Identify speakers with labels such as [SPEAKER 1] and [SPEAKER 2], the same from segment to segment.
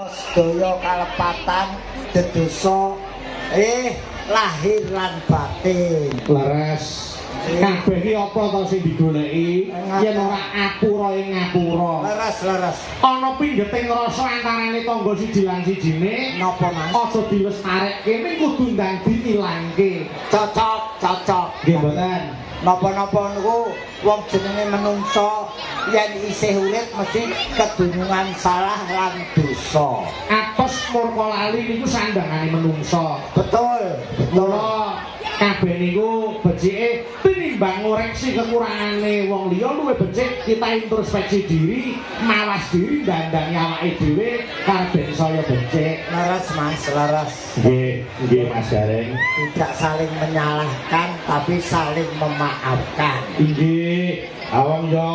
[SPEAKER 1] Sedaya kalepatan dedosa lahir lan batin.
[SPEAKER 2] Leres. Kabeh iki apa to sing digoleki yen ora apura ing ngapura?
[SPEAKER 1] Leres, leres.
[SPEAKER 2] Ana pinggeting rasa antarane tangga siji lan sijine.
[SPEAKER 1] Napa, Mas?
[SPEAKER 2] Aja dilestarekke, ning kudu ndang diilangke.
[SPEAKER 1] Cocok, cocok.
[SPEAKER 2] Nggih mboten?
[SPEAKER 1] Napa-napa niku wong jenenge menungso yen isih urip mesti kedunungan salah lan dosa.
[SPEAKER 2] Atos murka lali niku sandangane menungso.
[SPEAKER 1] Betul, betul.
[SPEAKER 2] Mula kabeh niku becike tinimbang ngoreksi kekurangane wong liya, luwih becik kita introspeksi diri, mawas diri, dandani awake dhewe karben saya becik.
[SPEAKER 1] Leres, Mas, leres.
[SPEAKER 2] Nggih, nggih, Mas Gareng.
[SPEAKER 1] Tidak saling menyalahkan, tapi saling memaafkan.
[SPEAKER 2] Inggih, awong yo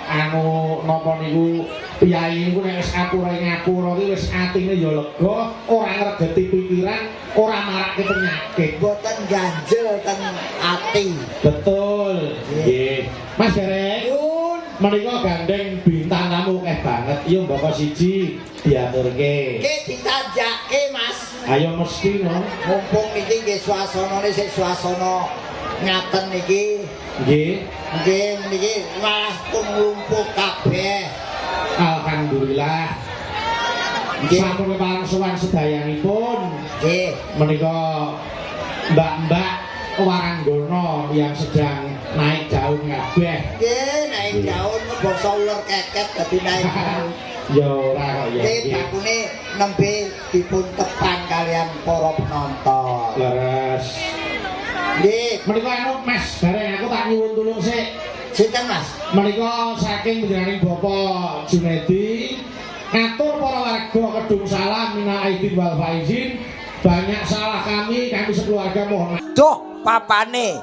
[SPEAKER 2] anu napa niku, piyayi niku nek wis apura ngapura iki wis atine ya lega, ora ngregeti pikiran, ora marake penyakit.
[SPEAKER 1] Boten ganjel ten ati.
[SPEAKER 2] Betul. Nggih. Mas Gareng,
[SPEAKER 1] Yun.
[SPEAKER 2] Menika gandeng bintang tamu akeh banget. Iya, mboko siji diaturke.
[SPEAKER 1] Ki ditanjake, Mas.
[SPEAKER 2] Ayo mesti no.
[SPEAKER 1] Mumpung niki nggih suasanane sik suasana ngaten niki.
[SPEAKER 2] Nggih.
[SPEAKER 1] Nggih, niki malah pun nglumpuk kabeh.
[SPEAKER 2] Alhamdulillah.
[SPEAKER 1] Nggih.
[SPEAKER 2] Sampun kepareng sowan sedayanipun.
[SPEAKER 1] Nggih.
[SPEAKER 2] Menika mbak-mbak waranggono yang sedang naik daun kabeh.
[SPEAKER 1] Nggih, naik daun, bangsa uler keket dadi naik daun.
[SPEAKER 2] Ya ora kok ya.
[SPEAKER 1] Nggih, bakune nembe dipun tepang kalian para penonton.
[SPEAKER 2] Leres.
[SPEAKER 1] Nggih.
[SPEAKER 2] Menika anu, Mas, bareng aku tak nyuwun tulung sik.
[SPEAKER 1] Sinten, Mas?
[SPEAKER 2] Menika saking panjenenganing Bapak Junedi ngatur para warga Kedung Salam, minal aidin wal faizin, banyak salah kami, kami sekeluarga mohon
[SPEAKER 1] Duh, papane.